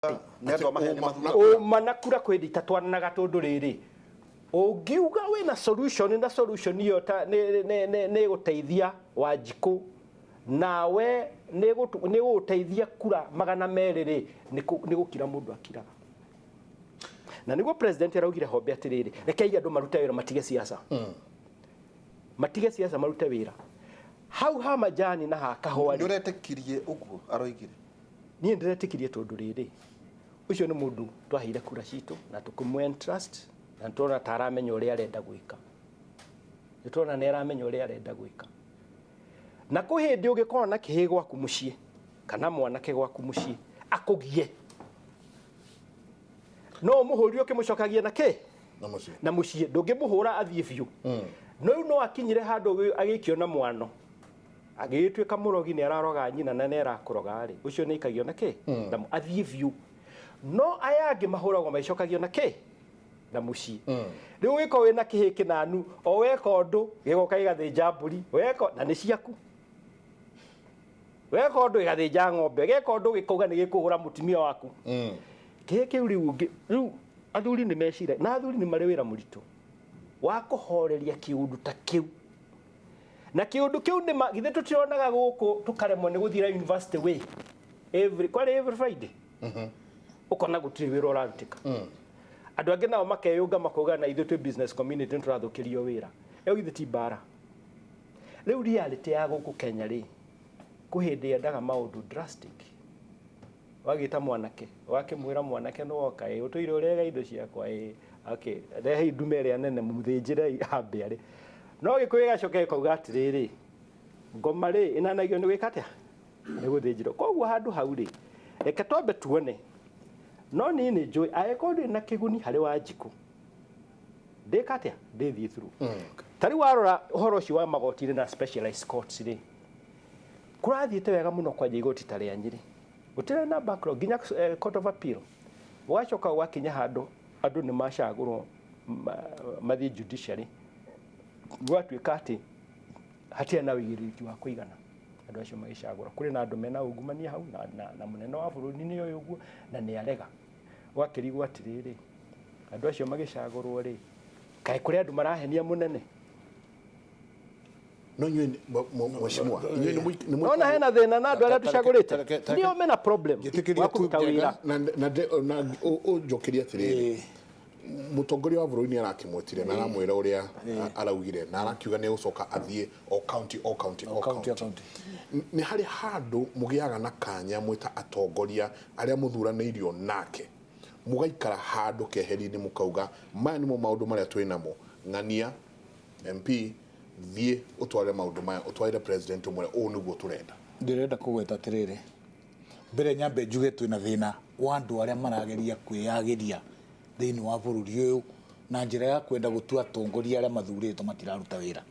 Nĩ andũ a maheni mathuraga. Ũma na kura kwĩ hĩndĩ itatwaranaga, tondũ rĩrĩ, ũngiuga wĩna solution na solution ĩyo ta nĩ ĩgũteithia Wanjikũ, nawe nĩ ĩgũgũteithia kura 200 rĩ, nĩ gũkira mũndũ akiraga. Na nĩguo president araugire hombe atĩrĩrĩ, rekei andũ marute wĩra, matige siasa, matige siasa, marute wĩra hau ha majani na ha kahũa. Nĩ ũretĩkirie ũguo aroigire? Niĩ ndĩretĩkirie, tondũ rĩrĩ, ũcio nĩ mũndũ twaheire kura citũ na tũkĩmũ entrust, na nĩtũrona ta aramenya ũrĩa arenda gwĩka. Nĩtũrona nĩ aramenya ũrĩa arenda gwĩka. Na kwĩ hĩndĩ ũngĩkorwo na kĩhĩ gwaku mũciĩ kana mwanake gwaku mũciĩ akũgie, no ũmũhũrire ũkĩmũcokagia na kĩ? Na mũciĩ. Na mũciĩ. Ndũngĩmũhũra athiĩ biũ. No rĩu no akinyire handũ agĩikio na mwano, agĩgĩtuĩka mũrogi, nĩ araroga nyina na nĩ arakũroga rĩ, ũcio nĩ aikagio na kĩ? Na athiĩ biũ. No aya angĩ mahũragwo magĩcokagio na kĩ? Na mũciĩ. Rĩu ũgĩkorwo wĩna kĩhĩ kĩnanu, o weka ũndũ gĩgoka gĩgathĩnja mbũri, weka na nĩ ciaku, weka ũndũ gĩgathĩnja ng'ombe, geka ũndũ gĩkauga nĩ gĩkũhũra mũtumia waku. Kĩhĩ kĩu rĩu rĩu athuri nĩ mecira, na athuri nĩ marĩ wĩra mũritũ wa kũhoreria kĩũndũ ta kĩu. Na kĩũndũ kĩu nĩ githĩ tũtironaga gũkũ tũkaremwo nĩ gũthiĩra university way every, kwarĩ every Friday, ũkona gũtirĩ wĩra ũrarutĩka. Andũ angĩ nao makeyũnga makauga na ithuĩ twĩ business community nĩ tũrathũkĩrio wĩra. Ĩyo githĩ ti mbara? Rĩu reality ya gũkũ Kenya rĩ, kwĩ hĩndĩ yendaga maũndũ drastic. Wagĩta mwanake, wakĩmwĩra mwanake nĩ woka, ĩ ũtũire ũrega indo ciakwa, ĩ okay, rehei ndume ĩrĩa nene, mũthĩnjĩrei ambe arĩ. No Gĩkũyũ gĩgacoka gĩkauga atĩrĩrĩ, ngoma rĩ ĩnanagio nĩ gwĩka atĩa? Nĩ gũthĩnjĩrwo. Koguo handũ hau rĩ, reke twambe tuone. No niĩ nĩ njũĩ angĩkorwo ndĩ na kĩguni harĩ Wanjikũ, ndĩka atĩa? Ndĩthiĩ through. Ta rĩu warora ũhoro ũcio wa magoti-inĩ na specialized courts rĩ, kũrathiĩte wega mũno kwanja igoti ta rĩa Nyĩrĩ, gũtirĩ na backlog nginya Court of Appeal. Gũgacoka gwakinya handũ andũ nĩ macagũrwo mathiĩ judiciary, gwatuĩka atĩ hatirĩ na ũigĩrĩrĩki wa kũigana. Andũ acio magĩcagũra, kũrĩ na andũ mena ungumania hau, na mũnene wa bũrũri nĩ oĩ ũguo na nĩ arega. Gwakĩrigwo atĩrĩrĩ, andũ acio magĩcagũrwo rĩ, kaĩ kũrĩ andũ marahenia mũnene? No inyuĩ mheshimiwa, inyuĩ nĩ Nona hena thĩna na andũ arĩa tũcagũrĩte, nĩo mena problem Njĩtĩkĩrie wa kũruta wĩra. Na ũnjokerie atĩrĩrĩ, mũtongoria wa bũrũri nĩ arakĩmwĩtire na aramwĩra ũrĩa araugire, na arakiuga nĩ egũcoka athiĩ o county, o county, o county, o county. County. Nĩ harĩ handũ mũgĩaga na kanya mwĩ ta atongoria arĩa mũthuranĩirio nake, mũgaikara handũ keheri-inĩ, mũkauga maya nĩmo maũndũ marĩa twĩ namo, ng'ania MP, thiĩ ũtware maũndũ maya, ũtwarĩre president, ũmwĩre ũũ nĩguo tũrenda? Ndĩrenda kũgweta atĩrĩrĩ, mbere nyambe njuge twĩna thĩna wa andũ arĩa marageria kwĩyagĩria thĩinĩ wa bũrũri ũyũ na njĩra ya kwenda gũtua atongoria arĩa mathurĩtwo matiraruta wĩra.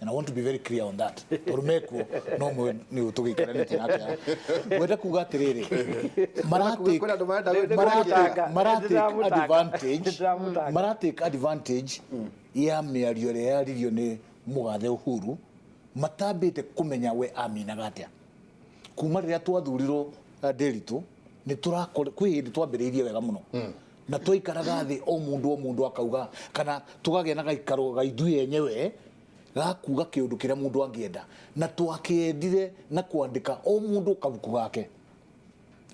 And I want to be very clear on that, tondũ mekuo no mwe nĩ tũgĩikaranĩtie nake. Ngwenda kuga atĩrĩrĩ, Kwĩna andũ marenda maratake Ndĩramũtanga. advantage, Ndĩramũtanga. maratake advantage ya mĩario ĩrĩa yaririo nĩ mũgathe Uhuru, matambĩte kũmenya we aminaga atĩa. Kuma rĩrĩa twathurirwo, Ndĩritũ, nĩ tũrakore kwĩ hĩndĩ twambĩrĩirie wega mũno na twaikaraga thĩ, o mũndũ o mũndũ akauga, kana tũkagĩa na gaikaro ga ithuĩ enyewe gakuga kĩũndũ kĩrĩa mũndũ angĩenda, na twakĩendire na kwandĩka o mũndũ kabuku gake.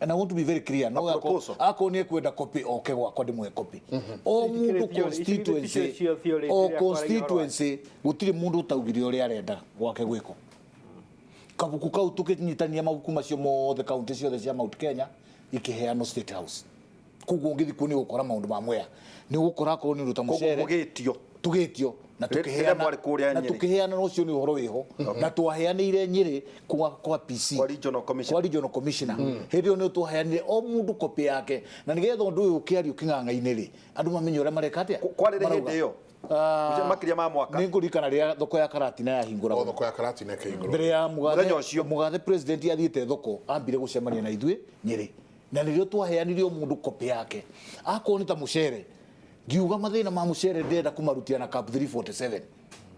And I want to be very clear. No proposal. Akorwo nĩ ekwenda copy, oke gwakwa ndĩmũhe copy. O mũndũ theory, constituency, ici theory o iria kwaragia constituency gũtirĩ mũndũ ũtaugire ũrĩa arenda gwake gwĩkwo. Kabuku kau tũkĩnyitania mabuku macio mothe, kaunti ciothe cia Mount Kenya ikĩheanwo State House. Koguo ũngĩthiĩ kuo nĩ ũgũkora maũndũ ma Mwea, nĩ ũgũkora akorwo nĩ ũndũ ta Koguo mũcere. Mũgĩtio. Tũgĩtio na Rĩrĩa tũkĩheana mwarĩ kũrĩa na Nyĩrĩ. tũkĩheana, na ũcio nĩ ũhoro wĩho, na twaheanĩire Nyĩrĩ kwa PC, Kwa regional commissioner. Kwa regional commissioner. Hĩndĩ ĩyo nĩ twaheanire o mũndũ copy yake, na nĩgetha ũndũ ũyũ ũkĩario kĩng'ang'a-inĩ rĩ, andũ mamenye ũrĩa mareka atĩa. Kwarĩ rĩ Marauga. Hĩndĩ ĩyo? Ah, Makĩria ma mwaka. Nĩ ngũririkana rĩrĩa thoko ya Karatina yahingũragwo. O thoko ya Karatina ĩkĩhingũrwo. Mbere ya mũgathe Mũthenya ũcio. Mũgathe president athiĩte thoko, ambire gũcemania na ithuĩ Nyĩrĩ, na nĩrĩo twaheanire o mũndũ copy yake. Akorwo nĩ ta mũcere, ngiuga mathĩna ma mũcere ndĩrenda kũmarutia na CAP 347,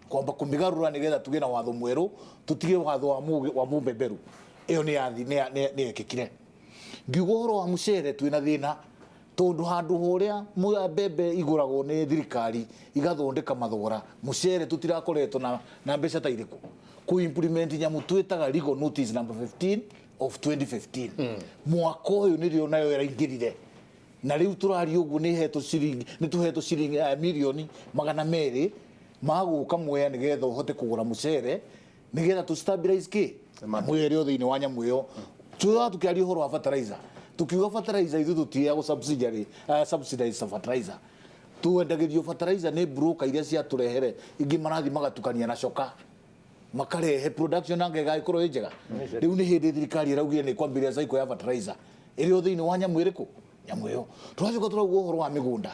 kwamba kũmĩgarũra nĩgetha tũgĩe na watho mwerũ, tũtige watho wa mũbeberu. Ĩyo nĩ yathi nĩ yekĩkire. Ngiuga ũhoro wa mũcere twĩna thĩna tondũ handũ horĩa mbembe igũragwo nĩ thirikari igathondeka mathogora, mũcere tũtirakoretwo na mbeca ta irĩkũ kũ implement nyamũ twĩtaga legal notice number 15 of 2015. Mwaka ũyũ nĩrĩo nayo ĩraingĩrire, na rĩu tũraria ũguo nĩ hetwo ciringi, nĩ tũhetwo ciringi mirioni 200 magũka Mwea nĩgetha ũhote kũgũra mũcere nĩgetha tũ stabilize kĩ nyamũ ĩyo ĩrĩ o thĩinĩ wa nyamũ ĩyo. Tũraga tũkĩaria ũhoro wa fertilizer, tukiuga fertilizer ithuĩ tũtiheagwo subsidiary, subsidized fertilizer. Twendagĩrio fertilizer nĩ broker iria ciatũrehere, ingĩ marathiĩ magatukania na coka makarehe production anga ĩgagĩkorwo ĩ njega. Rĩu nĩ hĩndĩ thirikari ĩraugire nĩ kwambĩrĩria cycle ya fertilizer ĩrĩ o thĩinĩ wa nyamũ ĩrĩkũ, nyamũ ĩyo. Tũracoka tũrauga ũhoro wa mĩgũnda.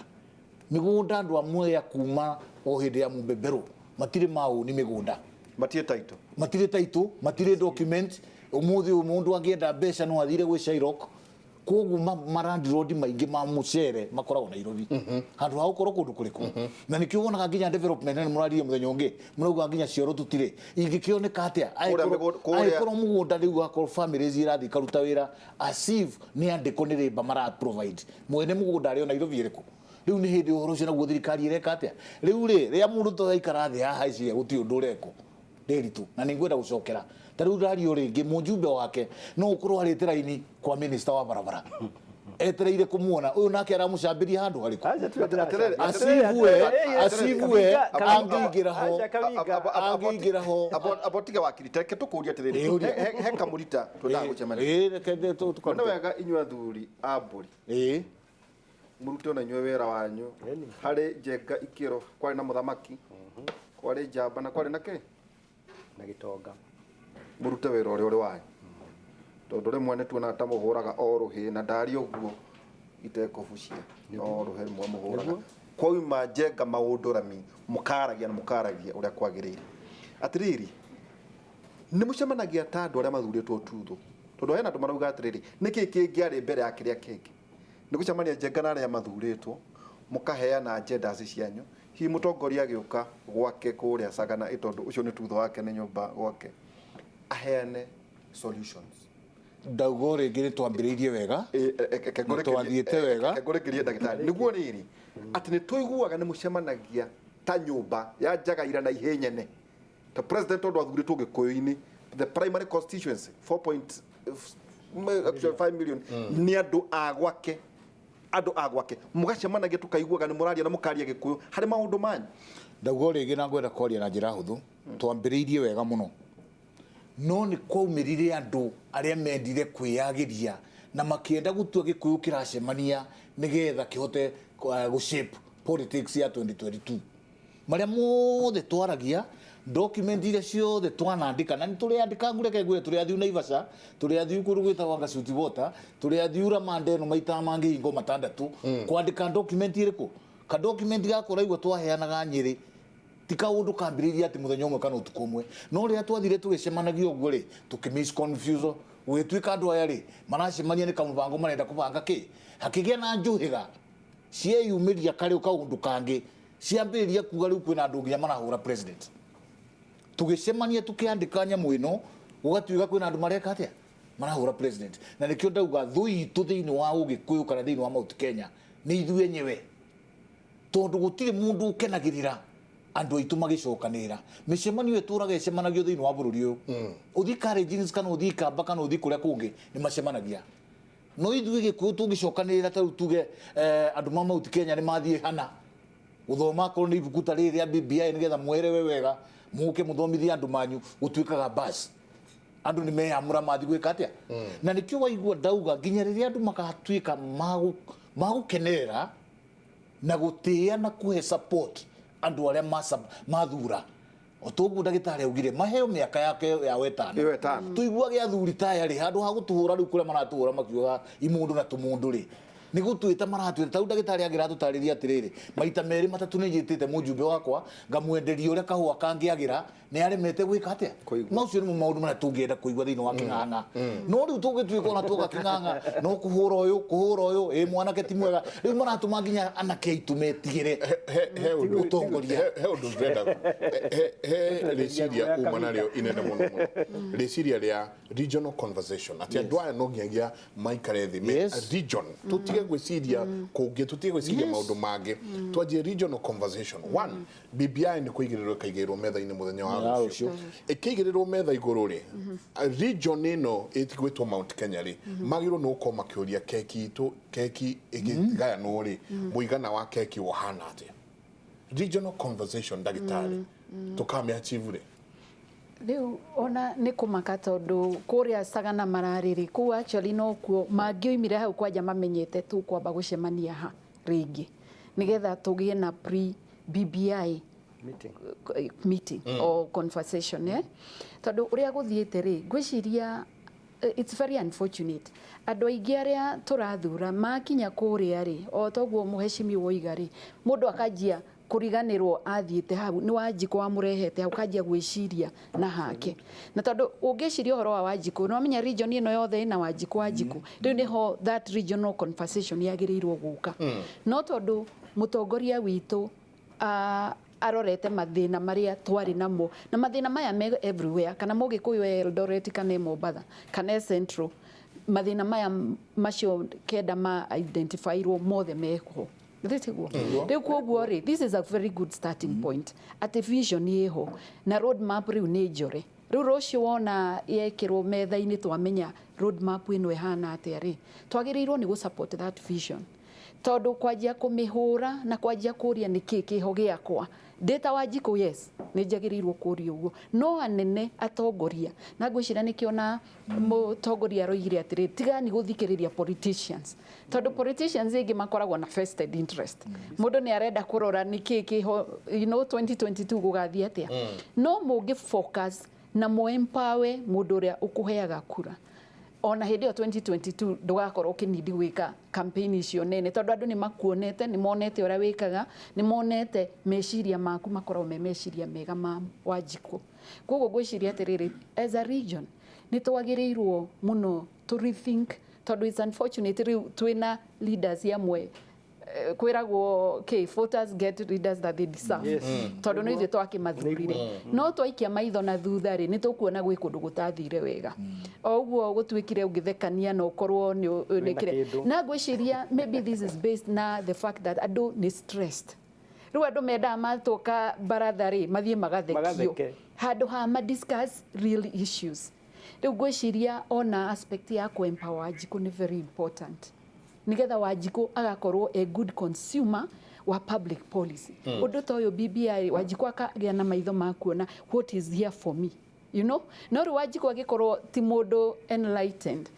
Mĩgũnda andũ a Mwea kuma o hĩndĩ ya mũbeberũ matirĩ maũni mĩgũnda. Matirĩ title. Matirĩ title, matirĩ document. Ũmũthĩ ũyũ mũndũ angĩenda mbeca no athire gwĩ Shylock. Koguo malandlord maingĩ ma mũcere makoragwo Nairobi handũ ha gũkorwo kũndũ kũrĩkũ. Na nĩkĩo wonaga nginya development nĩ mũraririe mũthenya ũngĩ, mũrauga nginya cioro tũtirĩ ingĩkĩoneka atĩa angĩkorwo mũgũnda rĩu akorwo families irathiĩ ikaruta wĩra as if nĩ andĩko nĩ labour mara provide, mwene mũgũnda arĩ o Nairobi ĩrĩkũ. Rĩu nĩ hĩndĩ ũhoro ũcio naguo thirikari ĩreka atĩa. Rĩu rĩ rĩa mũndũ tũraikara thĩ haha iciria gũtirĩ ũndũ ũrekwo Nderitu, na nĩngwenda gũcokera ta rĩu ndario rĩngĩ mũjumbe wake no ũkorwo arĩte raini kwa minister wa barabara etereire kũmuona ũyũ nake aramũcambĩria handũ harĩkũ. Acibue angĩingĩra ho, angĩingĩra ho. Abotiga wakiri reke tũkũrie atĩrĩrĩ, he kamũrita twendaga gũcemania. Reke Nĩ wega inyuĩ athuri a mbũri mũrute ona inyuĩ wĩra wanyu harĩ Njenga ikĩro kwarĩ na mũthamaki, kwarĩ njamba na kwarĩ na kĩ na gĩtonga. Mũrute wĩra ũrĩa ũrĩ wanyu tondũ rĩmwe nĩ tuonaga ta mũhũraga o rũhĩ na ndari ũguo itekũbucia no rũhĩ rĩmwe mũhũraga kwauma Njenga maũndũ rami mũkaragia na mũkaragia ũrĩa kwagĩrĩire. Atĩrĩrĩ, nĩ mũcemanagia ta andũ arĩa mathurĩtwo tutho tondũ hena andũ marauga atĩrĩrĩ, nĩkĩ kĩngĩarĩ mbere ya kĩrĩa kĩngĩ? Nĩ gũcemania Njenga na arĩa mathurĩtwo mũkaheana agendas cianyu, hihi mũtongoria agĩũka gwake kũrĩa Sagana ĩ tondũ ũcio nĩ tutho wake nĩ nyũmba gwake aheane solutions. Ndauga o rĩngĩ nĩ twambĩrĩirie wega na twathiĩte wega. Ngũrĩkĩrie ndagĩtarĩ nĩguo rĩrĩ atĩ nĩ tũiguaga nĩ mũcemanagia ta nyũmba ya Njagaira na ihĩ nyene ta president tondũ athurĩtwo Gĩkũyũ-inĩ, the primary constituency 4.5 million nĩ andũ a gwake, andũ a gwake mũgacemanagia tũkaiguaga nĩ mũraria na mũkaria Gĩkũyũ harĩ maũndũ manyu. Ndauga o rĩngĩ na ngwenda kwaria na njĩra hũthũ, twambĩrĩirie wega mũno no nĩ kwaumĩrire andũ arĩa mendire kwĩyagĩria na makĩenda gũtua Gĩkũyũ kĩracemania nĩgetha kĩhote gũ shape politics ya 2022. Marĩa mothe twaragia, document iria ciothe twanandĩka na nĩ tũrĩandĩka, ngũreke ngwĩre tũrĩ athiu Naivasha, tũrĩ athiu kũndũ gwĩtagwo Ngasuti Water, tũrĩ athiu Ramanda ĩno maita mangĩ hingo matandatũ kwandĩka document ĩrĩkũ, ka document gaka ũraigua twaheanaga Nyĩrĩ ti kaũndũ kambĩrĩirie atĩ mũthenya ũmwe kana ũtukũ ũmwe, no rĩrĩa twathire tũgĩcemanagia ũguo rĩ tũkĩ misconfuse gũgĩtuĩka andũ aya rĩ maracemania nĩ kamũbango marenda kũbanga kĩ, hakĩgĩa na njũhĩga cieyumĩria karĩ kaũndũ kangĩ ciambĩrĩria kuga rĩu kwĩna andũ nginya marahũra president. Tũgĩcemania tũkĩandĩka nyamũ ĩno gũgatuĩka kwĩna andũ mareka atĩa marahũra president, na nĩkĩo ndauga thũ itũ thĩinĩ wa Ũgĩkũyũ kana thĩinĩ wa Mount Kenya nĩ ithuĩ enyewe, tondũ gũtirĩ mũndũ ũkenagĩrĩra andũ aitũ magĩcokanĩrĩra. Mĩcemanio ĩtũraga ĩcemanagio thĩinĩ wa bũrũri ũyũ, ũthiĩ Kalenjins kana ũthiĩ Kamba kana ũthiĩ kũrĩa kũngĩ nĩ macemanagia, no ithuĩ Gĩkũyũ tũngĩcokanĩrĩra ta rĩu tuge andũ ma Mount Kenya nĩ mathiĩ hana gũthoma akorwo nĩ ibuku ta rĩrĩ rĩa BBI nĩgetha mwerewe wega mũke mũthomithie andũ manyu, gũtuĩkaga bas andũ nĩ meyamũra mathiĩ gwĩka atĩa. Na nĩkĩo waigua ndauga nginya rĩrĩa andũ magatuĩka magũkenerera na gũtĩĩa na kũhe support andũ arĩa mathura o toguo ndagĩtarĩ augire maheo mĩaka yake ya wetano. Ĩyo ĩtano. Tũiguage athuri ta aya rĩ handũ ha gũtũhũra rĩu kũrĩa maratũhũra makiugaga imũndũ na tũmũndũ rĩ Nĩ gũtwĩta maratwĩta tau ndagĩtarĩ angĩratũtarĩria atĩrĩrĩ, maita merĩ matatũ nĩ njĩtĩte mũjumbe wakwa ngamwenderia ũrĩa kahũa kangĩagĩra, nĩ aremete gwĩka atĩa. Kũigua. Macio nĩmo maũndũ marĩa tũngĩenda kũigua thĩinĩ wa kĩng'ang'a. No rĩu tũngĩtuĩka ona tuoka kĩng'ang'a no kũhũra ũyũ, kũhũra ũyũ, ĩ mwanake ti mwega, rĩu maratũma nginya anake aitũ metigĩre He ũndũ ũtongoria. He ũndũ ndĩrenda he rĩciria uma narĩo inene mũno mũno, rĩciria rĩa regional conversation, atĩ andũ aya no nginyagia maikare thĩ me region, tũtige gwĩciria kũngĩ, tũtige gwĩciria maũndũ mangĩ, twanjie regional conversation. One, BBI nĩ kũigĩrĩrwo ĩkaigĩrĩrwo metha-inĩ mũthenya wa Wa rũciũ. rũciũ. Ĩkĩigĩrĩrwo metha igũrũ rĩ, region ĩno ĩtigwĩtwo Mount Kenya rĩ, magĩrĩirwo nĩ gũkorwo makĩũria keki itũ, keki ĩgĩgayanwo rĩ, mũigana wa keki ũhana atĩa? Regional conversation, ndagĩtarĩ, tũkamĩ achieve rĩ? Rĩu ona nĩ kũmaka tondũ kũrĩa Sagana mararĩrĩ kũu, actually nokuo mangĩoimire hau kwanja mamenyete tũkwamba gũcemania ha rĩngĩ nĩgetha tũgĩe na pre BBI Meeting. Meeting or conversation, eh? Tondũ ũrĩa gũthiĩte rĩ, ngwĩciria it's very unfortunate, andũ aingĩ arĩa tũrathura makinya kũrĩa rĩ, o toguo mũhecimiwa oiga rĩ, mũndũ akanjia kũriganĩrwo athiĩte hau nĩ Wanjikũ wamũrehete hau, kanjia gwĩciria na hake, na tondũ ũngĩciria ũhoro wa Wanjikũ nĩ wamenya region ĩno yothe ĩna Wanjikũ. Wanjikũ rĩu nĩho that regional conversation yagĩrĩirwo gũka, no tondũ mũtongoria witũ arorete mathĩna marĩa twarĩ namo, na mathĩna maya me everywhere, kana mũgĩkũyũ e Eldoret kana e Mombatha kana e Central, mathĩna maya macio kenda ma identifyirwo mothe meho. Githĩ tiguo? Rĩu koguo rĩ, this is a very good starting point, atĩ vision ĩho na road map rĩu nĩ njore. Rĩu rũciũ wona yekĩrwo metha-inĩ, twamenya road map ĩno ĩhana atĩa rĩ, twagĩrĩirwo nĩ gũ support that vision, tondũ kwanjia kũmĩhũra na kwanjia kũria nĩ kĩ kĩho gĩakwa ndĩ ta Wanjikũ, yes, nĩ njagĩrĩirwo kũria ũguo, no anene atongoria, na ngwĩciria nĩkĩo na mũtongoria aroigire atĩrĩ, tigani gũthikĩrĩria politicians, tondũ politicians aingĩ makoragwo na vested interest. Mũndũ nĩ arenda kũrora nĩ kĩ kĩho, 2022 gũgathiĩ atĩa. No mũngĩ focus na mũ empower mũndũ ũrĩa ũkũheaga kura, ona hĩndĩ ĩyo 2022 ndũgakorwo ũkĩnindi gwĩka campaign icio nene, tondũ andũ nĩ makuonete, nĩ monete ũrĩa wĩkaga, nĩ monete meciria maku makoragwo me meciria mega ma Wanjikũ. Koguo ngwĩciria atĩrĩrĩ, as a region nĩ twagĩrĩirwo mũno to rethink, tondũ it's unfortunate rĩu twĩna leaders amwe, kwĩragwo k voters get leaders that they deserve, tondũ nĩ ithuĩ twakĩmathurire, no twaikia maitho na thutha rĩ, nĩ tũkuona gwĩ kũndũ gũtathire wega. O ũguo gũtuĩkire ũngĩthekania na ũkorwo nĩ Wĩna nĩ kĩndũ. Na ngwĩciria maybe this is based na the fact that andũ nĩ stressed. Rĩu andũ mendaga matũka baratha rĩ, mathiĩ magathekio Magatheke. Handũ ha ma discuss real issues. Rĩu ngwĩciria ona aspect ya kũ empower Wanjikũ nĩ very important, nigetha Wanjikũ agakorwo a good consumer wa public policy. Ũndũ ta ũyũ BBI, Wanjikũ akagĩa na maitho ma kuona what is here for me. No rĩu Wanjikũ agĩkorwo ti mũndũ enlightened,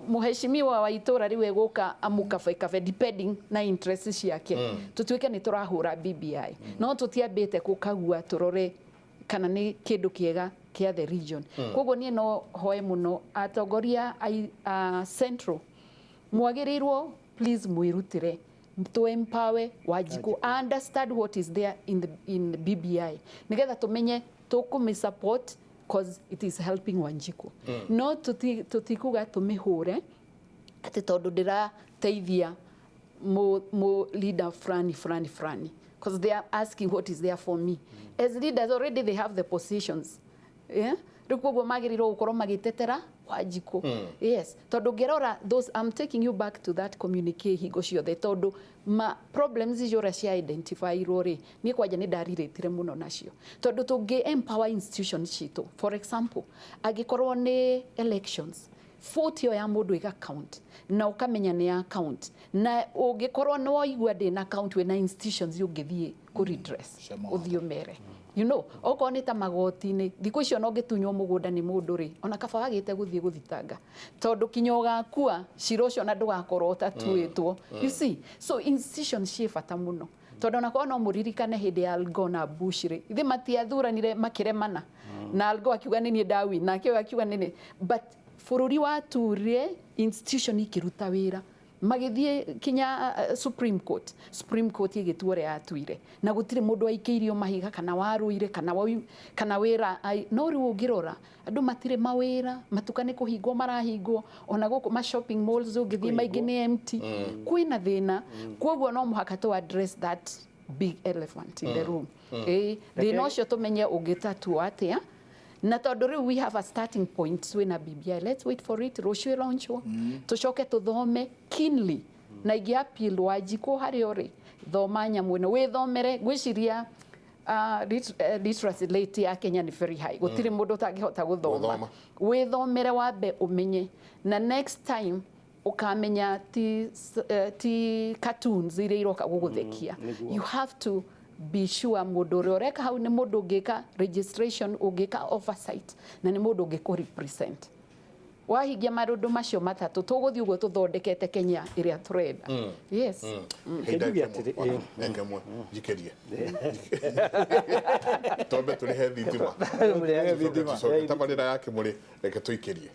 mũheshimiwa wa itũra rĩu egũka amũkabe depending na interest ciake, tũtuĩke nĩ tũrahũra BBI, no tũtiambĩte kũkagua tũrore kana nĩ kĩndũ kĩega kĩa the region. Koguo niĩ no hoe mũno atongoria a Central, mwagĩrĩirwo please mwĩrutĩre to empower Wanjikũ understand what is there in the BBI, nigetha tũmenye tũkũmĩ support cause it is helping Wanjikũ. No tũtikuga tũmĩhũre atĩ tondũ ndĩrateithia mu leader fulani fulani fulani, because they are asking what is there for me. As leaders already they have the positions, yeah? Rĩu koguo magĩrĩirwo gũkorwo magĩtetera Wanjikũ, yes, tondũ ngĩrora those, I'm taking you back to that communique hingo ciothe, tondũ ma problems icio ũrĩa cia identifyirwo rĩ, niĩ kwanja nĩ ndarirĩtire mũno nacio, tondũ tũngĩ empower institutions citũ, for example, angĩkorwo nĩ elections, vote ĩyo ya mũndũ ĩga count na ũkamenya nĩ ya count, na ũngĩkorwo nĩ waigua ndĩna count, wĩna institutions ũngĩthiĩ kũ redress, Cia mawatho. ũthiĩ ũmere, okorwo nĩ ta magoti-inĩ, thikũ icio ona ũngĩtunywo mũgũnda nĩ mũndũ rĩ, ona kaba wagĩte gũthiĩ gũthitanga, tondũ kinya ũgakua cira ũcio ona ndũgakorwo ũtatuĩtwo. You see, so institutions ciĩ bata mũno, tondũ onakorwo no mũririkane hĩndĩ ya Al Gore na Bush rĩ, ithe matiathuranire makĩremana, na Al Gore akiuga nĩ niĩ ndawin, nake ũyũ akiuga nĩ niĩ, but bũrũri wature institution ikĩruta wĩra. Magĩthiĩ kinya Supreme Court. Supreme Court ĩgĩtua ũrĩa yatuire, na gũtirĩ mũndũ waikĩirio mahiga kana warũire kana kana wĩra no rĩu ũngĩrora andũ matirĩ mawĩra, matuka nĩ kũhingwo marahingwo, ona gũkũ ma shopping malls ũngĩthiĩ maingĩ nĩ empty. Kwĩna thĩna, koguo no mũhaka tũ address that big elephant in the room. Ĩĩ, thĩna ũcio tũmenye ũngĩtatua atĩa, na tondũ rĩu we have a starting point wĩna BBI, let's wait for it rũciũ ĩlaunchwo, tũcoke tũthome keenly. Na ingĩ appeal Wanjikũ harĩa ũrĩ, thoma nyamũ ĩno, wĩthomere. Ngwĩciria literacy rate ya Kenya nĩ very high, gũtirĩ mũndũ ũtangĩhota gũthoma. Gũthoma. Wĩthomere wambe ũmenye, na next time ũkamenya ti cartoons iria iroka gũgũthekia. You have to be sure mũndũ ũrĩa ũreka hau nĩ mũndũ ũngĩka registration, ũngĩka oversight, na nĩ mũndũ ũngĩkũ represent. Wahingia maũndũ macio matatũ, tũgũthiĩ ũguo tũthondekete Kenya ĩrĩa tũrenda. Yes. Hei, Njuge ndagĩka atĩrĩ, ĩmwe. Ndagĩka ĩmwe njikĩrie, twambe tũrĩhe thitima. Mũrĩhe Tũcoke tabarĩra ya Kĩmũrĩ, reke tũikĩrie.